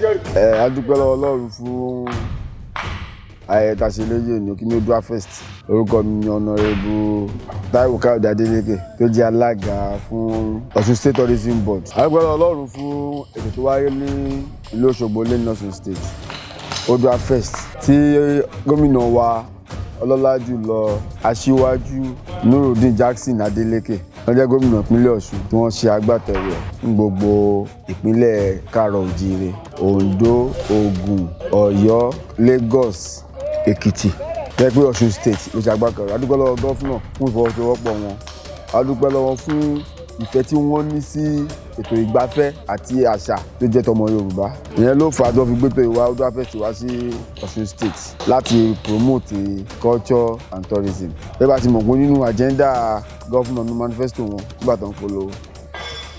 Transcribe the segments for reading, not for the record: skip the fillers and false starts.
Ẹ a dúpẹ́ lọ́wọ́ Ọlọ́run fún ayẹyẹ tá a ṣe lóye òní kí ní Oòduà Fest. Orúkọ mi ni Honourable Táíwò Káyọ̀dé Adélékè, tó jẹ́ alága fún Ọ̀ṣun State Tourism Board. A dúpẹ́ lọ́wọ́ Ọlọ́run fún ètò tó wáyé ní ìlú Òṣogbo lẹ́nu Ọ̀ṣun State, Oòduà Fest, tí gómìnà wa ọlọ́lá jùlọ, Aṣíwájú Nurudeen Jackson Adeleke, wọ́n jẹ́ gómìnà ìpínlẹ̀ Ọ̀ṣun, tí wọ́n ṣe agbátẹrù ẹ̀ ní gbogbo ìpínlẹ̀ káàrọ̀ òjíire, Oǹdó, Ògùn, Ọ̀yọ́, Lagos, Èkìtì, jẹ́ pé Ọ̀ṣun State ló ṣe agbátẹrù. A dúpẹ́ lọ́wọ́ governor fún ìfọwọ́sowọ́pọ̀ wọn. A dúpẹ́ lọ́wọ́ fún ìfẹ́ tí wọ́n ní sí ètò ìgbafẹ́ àti àṣà tó jẹ́ tọmọ Yorùbá. Ìyẹn ló fà á tó fi gbé tó ìwà Oòduà Fest wá sí Ọ̀ṣun State láti promote culture and tourism. Bẹ́ẹ̀ bá ti mọ̀ pé nínú agenda governor, ní manifesto wọn nígbà tó ń polówó,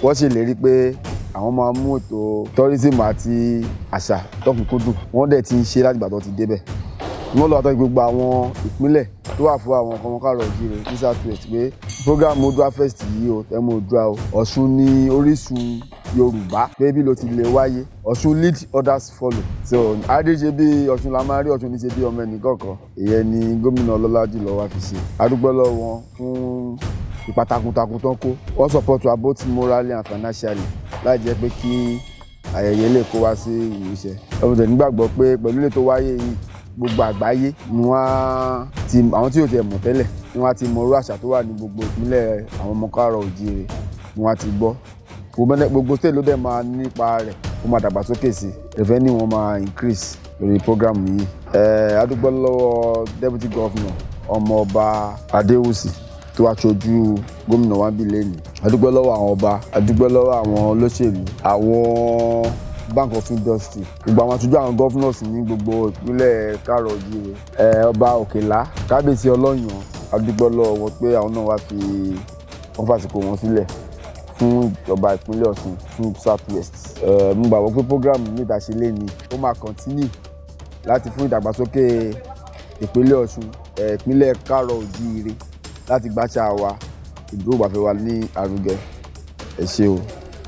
wọ́n ṣèlérí pé àwọn máa mú ètò tourism àti àṣà lọ́kùnkúndùn. Wọ́n dẹ̀ ti ń ṣe láti ìgbà tó ti débẹ̀. Wọ́n lọ àtọ́jú gbogbo àwọn ìpínlẹ̀ tó wà fún àwọn ọmọ káàrọ̀ òjíire ní South West pé program Oòduà Fest yìí o, tẹ́mọ̀ Oòduà o, Ọ̀ṣun ní orísun Yorùbá, pé bí ló ti lè wáyé, Ọ̀ṣun lead, others follow. So adé ṣe bí Ọ̀ṣun la máa rí, Ọ̀ṣun ní ṣe bí ọmọ ẹnì kọ̀ọ̀kan. Ìyẹn ni gómìnà ọlọ́lá jùlọ wá fi ṣe. A dúpẹ́ lọ́wọ́ wọn fún ipa takuntakun tán kó. Wọ́n support wa both morally and financially láì jẹ́ pé kí ayẹyẹ lè kó wá sí ìmúṣẹ. Ọmọ tẹ̀ nígbàgbọ́ pé pẹ̀lú ilé tó wáyé yìí, gbogbo àgbáyé ni wọ́n á ti, àwọn tí yóò tiẹ̀ mọ̀ tẹ́lẹ̀ ni wọ́n á ti mọ irú àṣà tó wà ní gbogbo ìpínlẹ̀ àwọn ọmọ káàrọ̀ òjíire, ni wọ́n á ti gbọ́. Gbogbo state ló dẹ̀ máa nípa rẹ̀, ó máa dàgbàsókè sí, revenue wọn máa increase lórí program yìí. Ẹ a dúpẹ́ lọ́wọ́ deputy governor, Ọmọọba Adéwùsì, tó wá ṣojú gómìnà wa bí lẹ́nu. A dúpẹ́ lọ́wọ́ àwọn ọba, a dúpẹ́ lọ́wọ́ àwọn olóṣèlú, àwọn Bank of Industry, gbogbo àwọn aṣojú àwọn governors ní gbogbo ìpínlẹ̀ káàrọ̀ òjíire, ẹ ọba Òkèlá, Kábíyèsí Ọlọ́yàn, a dúpẹ́ lọ́wọ́ wọn pé àwọn náà wá fi wọ́n fàsìkò wọn sílẹ̀ fún ìjọba ìpínlẹ̀ Ọ̀ṣun, fún South West. Ẹ mo gbàgbọ́ pé program níta ṣe lé ní, ó máa continue láti fún ìdàgbàsókè ìpínlẹ̀ Ọ̀ṣun, ìpínlẹ̀ káàrọ̀ òjíire, láti gbàṣà wa, ìdúró gbàfẹ́ wa ní àrùgẹ. Ẹ ṣé o.